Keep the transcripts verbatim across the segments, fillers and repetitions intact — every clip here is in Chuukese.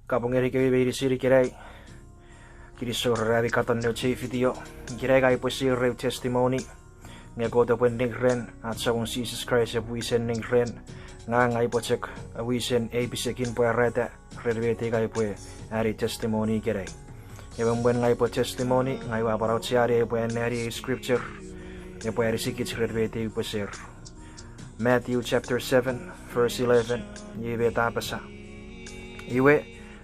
Kapong ngenikemi meinisin ikenai. Kinisou ren ami katon nouch ei video. Ikenai ngang upwe share eu testimony nge Kot epwe ning ren, ach Samon Jises Kraist epwe wisen ning ren. Ngang ngang upwe chok wisen ei pisekin pwarata ren met ei ngang upwe ani testimony ikenai. Ewe mwen ngang upwe testimony, ngang ua pwan aucheani ai upwe anneani ei scripture epwe anisikich ren met ei upwe share. Matthew chapter seven, verse eleven, iei met a apasa: Iwe,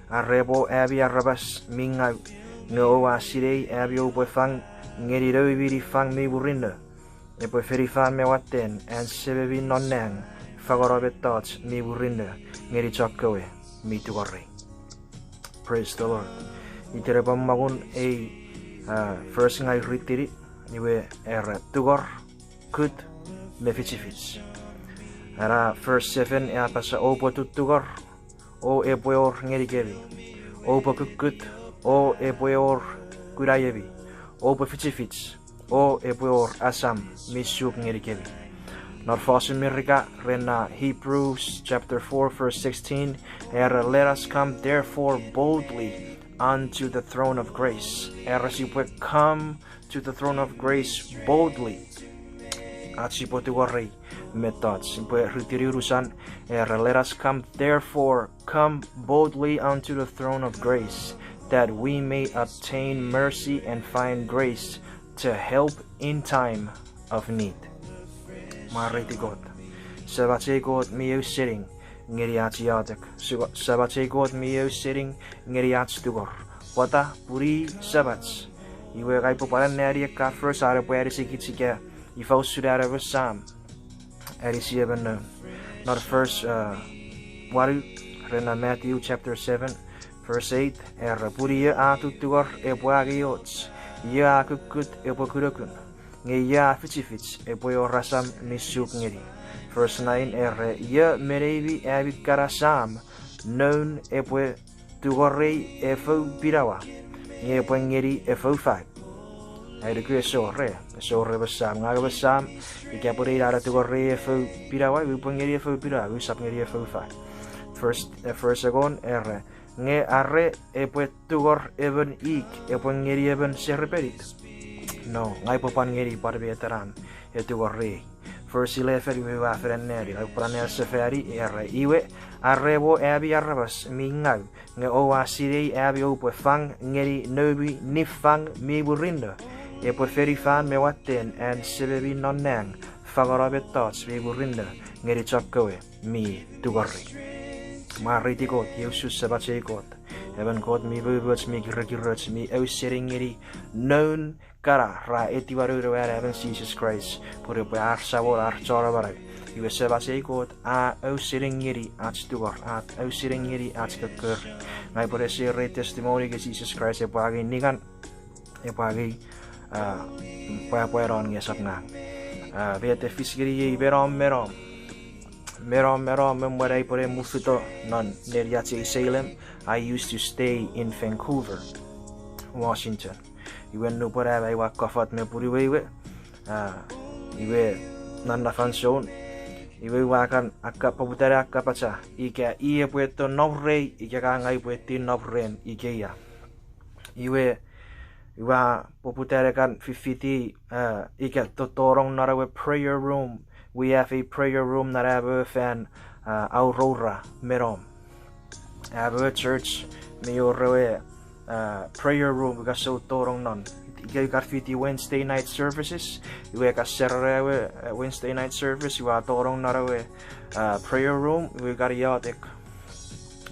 are mwo ami aramas mi ngau, nge oua sinei ami oupwe fang ngeni noumi niffang mi murinno, epwe fonufan me watten an Sememi non nang fangeno mettoch mi murinno ngeni chokkewe mi tungorei. Praise the Lord. Itenapen mongun ei, uh, verse ngang ua ritini, iwe era tungor, kut, me fichifich. Ena verse seven a apasa, oupwe tuttungor, o epwe wor ngenikemi. Oupwe kukkut, o epwe wor kunaiemi. Oupwe fichifich, o epwe wor asam mi suk ngenikemi. Non fosun Merika, ren, uh, Hebrews chapter four, verse sixteen, era, let us come therefore boldly unto the throne of grace. Era sipwe come to the throne of grace boldly. Ach sipwe tungorei mettoch, sipwe ritini unusan, era, let us come therefore, come boldly unto the throne of grace, that we may obtain mercy and find grace to help in time of need. Mwareiti Kot. Semach ei Kot mi ausening ngeni ach iotek. Semach ei Kot mi ausening ngeni ach tungor. Pwata? Pun i Semach. Iwe ngang upwe pwan anneani ekkan verse are epwe anisikich ika ifa usun an ewe Sam anisi emon noun. Non verse, uh, wanu, ren Matthew chapter seven, verse eight, era, pun io a tuttungor epwe angei och, io a kukkut epwe kunokun, nge io a fichifich epwe wor asam mi suk ngeni. Verse nine, era, io me neimi ami kana sam, noun epwe tungorei efou pinawa, nge epwe ngeni efou fau. Ai nuku ese wor, ese wor emon sam, ngang emon sam, ika pwe nein a tungorei efou pinawa, iwe upwe ngeni efou pinawa, usap ngeni efou fau. Verse, eh, verse engon, era, nge are epwe tungor emon ik, epwe ngeni emon serepenit? No, ngang upwe pwan ngeni pwan met ena e tungorei. Verse eleven, iwe ua fen anneani, ngang upwe pwan anneani sefani, era, iwe, are mwo ami aramas mi ngau, nge oua sinei ami oupwe fang ngeni noumi niffang mi murinno, epwe fonufan me watten an Sememi non nang fangeno mettoch mi murinno ngeni chokkewe mi tungorei. Mwareiti Kot, iei usun Semach ei Kot, emon Kot mi umoumoch, mi kirekiroch, mi ausening ngeni noun kana ra etiwa Noun we Anaemon Jises Kraist pwe epwe ar Samon, ar Chon Amanau. Iwe Semach ei Kot a ausening ngeni ach tungor, a ausening ngeni ach kokkori. Ngang upwe share ei testimony ika Jises Kraist epwe angei ningan, epwe angei, ah, pwapwa non nge esap ngang. Ah, met a fis ngeniei me nom, me nom, me nom, me nom, me mwen ai upwe ne mufeto non neniach ei Salem, I used to stay in Vancouver, Washington. Iwe nupwen am aua kofot me punuei we, ah, iwe non na fansoun, iwe ua kan akka-, poputa ne akkapacha ika i epwe eto nom rei ika ngang upwe eti nom ren ikeia. Iwe, ua poputa ne kan fifiti, ah, ika to-, tonong non ewe prayer room. We have a prayer room non am we fan, ah, Aurora me nom. Am we church mi wor ewe, ah, prayer room ika sou tonong non. Ika, ika fiti Wednesday night services, iwe ika Saturday ewe, ah, Wednesday night service, iwe a tonong non ewe, ah, prayer room, iwe ika iotek.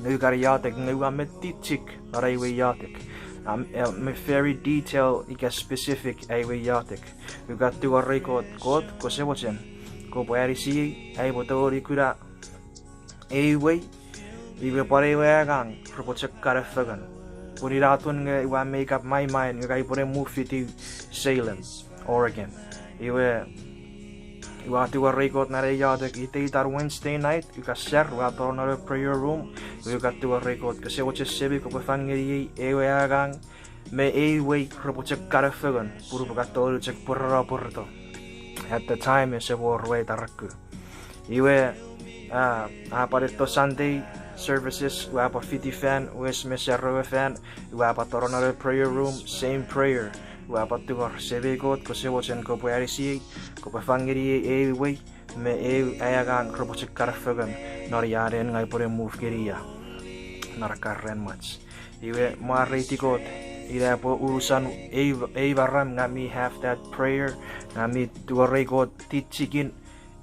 Nge ua kan iotek, nge ua metichik non ai we iotek. Am, eh, me very detail ika specific ai we iotek. Ua kan tungorei Kot, Kot, kose mochen kopwe anisiei ai upwe tongeni kuna ei we, iwe pwan ewe angang repwe chok kan fengen. Pun ina atun nge ua make up my mind nge ai upwe ne mufiti Salem, Oregon. Iwe, ua tungorei Kot non ei iotek iteitan Wednesday night, ua kan sar, ua tonong non ewe prayer room, iwe ua kan tungorei Kot, kose mochen Semei kopwe fang ngeniei ewe angang me ei we repwe chok kan fengen, pun upwe kan tongeni chok pwereno pwereto. At the time, ese wor we taraku. Iwe, ah, a pwan eto Sunday, services, ua pwan fiti fan wes me sarenga fan, ua pwan tonong non ewe prayer room, same prayer. Ua pwan tungor, Semei Kot, kose mochen kopwe anisiei, kopwe fang ngeniei ew wei, me ew ai angang repwe chok kana fengen non ia nen ngang upwene move ngeni ia non ekkana ran mwach. Iwe mwareiti Kot, ina pwe unusan ei, ei maram ngang mi have that prayer, ngang mi tungorei Kot tichikin,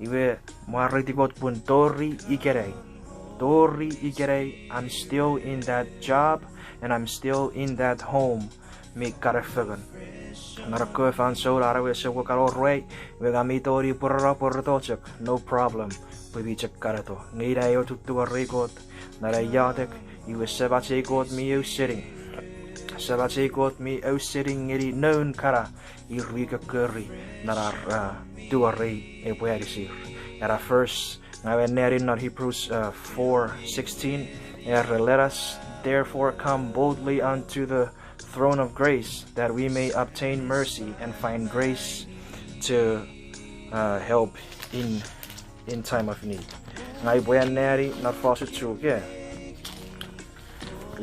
iwe mwareiti Kot pun tori ikenai, tori ikenai, I'm still in that job and I'm still in that home mi kana fengen. Non ekkewe fansoun an ewe ese wokano rei, iwe ngang mi tongeni pwereno pwereto chok, no problem, pwe mi chok kaneto. Nge ina eu tutungorei Kot non ai iotek, iwe Semach ei Kot mi ausening. Semach ei Kot mi ausening ngeni noun kana ir mi kokkori non ar, uh, tungorei epwe anisir. Ena verse ngang ua anneani non Hebrews, uh, four sixteen, era, Let us therefore come boldly unto the throne of grace, that we may obtain mercy and find grace to, uh, help in, in time of need. Ngang upwe anneani non fosun Chuuk, e.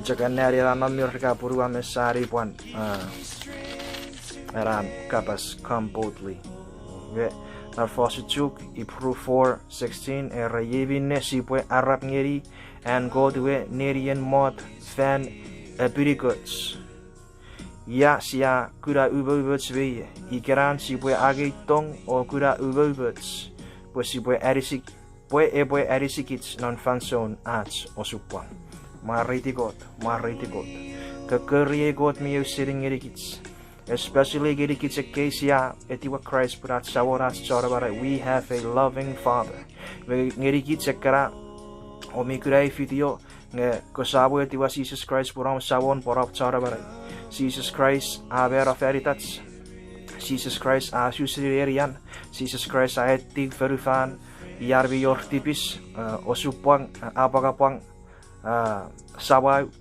Chok anneani ena non Merika pun ua mesani pwan, uh, ena kapas come boldly. Nge non fosun Chuuk, Hebrew four sixteen, era, Iei minne sipwe arap ngeni an Kot we nenien mot fan epinikoch. Ia sia kuna umoumoch me ie, ikenan sipwe angei tong o kuna umoumoch, pwe sipwe anisik-, pwe epwe anisikich non fansoun ach osupwang. Mwareiti Kot, mwareiti Kot. Kokkori ei Kot mi ausening ngenikich. Especially ngenikich ekkei sia etiwa Kraist pun ach Samon, ach Chon Amanau. We have a loving Father. Nge-, ngenikich ekkena oua mi kuna ei video, nge kosapw etiwa Jises Kraist pwe om Samon, pwe om Chon Amanau. Jises Kraist a mano fan itach. Jises Kraist a su seni nenian. Jises Kraist a eti fonufan, ian mi wor tipis, uh, osupwang, uh, apwangapwang, uh, samau.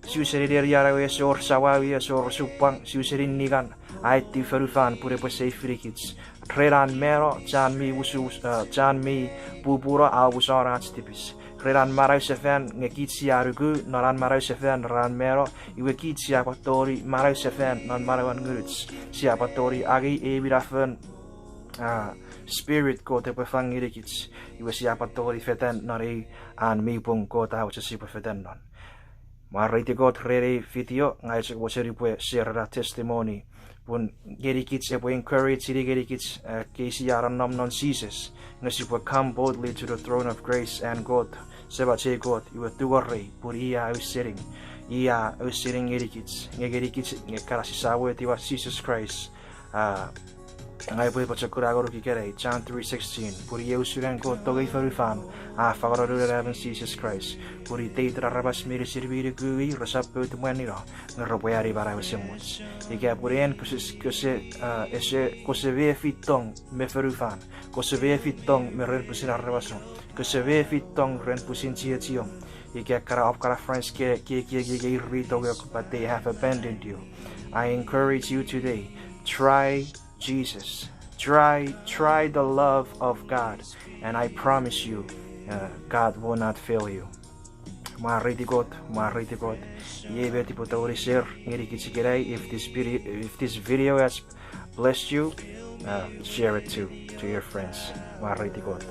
Su seni nenian ewe ese wor samau, ese wor osupwang, su seni ningan, a eti fonufan pun epwe seifinikich. Ren an mano, chan mi usu-, uh, chan mi pupuno a omusano ach tipis. Ren an manausefan, nge kich sia nuku non an manausefan ren an mano, iwe kich sia pwan tongeni manausefan non manauen ngunuch. Sia pwan tongeni angei ei minafon, uh, Spirit Kot epwe fang ngenikich. Iwe sia pwan tongeni fetan non ei aan mi pung Kot a mochen sipwe fetan non. Mwareiti Kot ren ei video, ngang chok mochen upwe share ena testimony pun ngenikich epwe encourage-ini ngenikich, uh, ekkei sia nonnom non Jises, nge sipwe come boldly to the throne of grace an Kot, Semach ei Kot, iwe tungorei pun i a ausening, i a ausening ngenikich, nge ngenikich nge kana sisapw etiwa Jises Kraist, uh, ngang upwe pochokun a ngonuk ikenai, John three sixteen, pun iei usun an Kot tongei fonufan, a fangeno Noun we Anaemon Jises Kraist, pun iteiten aramas meinisin mi nuku i resap pout mwanino, nge repwe ani manau esemuch. Ika pun en kose, kose, uh, ese, kose mefi tong me fonufan, kose mefi tong me ren pwisin aramasom, kose mefi tong ren pwisin chiechiom, ika ekkana om kana friends ke, ke, ke, ke, ke ir mi tongok, but they have abandoned you. I encourage you today, try Jesus. Try, try the love of God, and I promise you, uh, God will not fail you. Mwareiti Kot, mwareiti Kot. Iei met upwe tongeni share ngenikich ikenai. If this video, if this video has blessed you, uh, share it to, to your friends. Mwareiti Kot.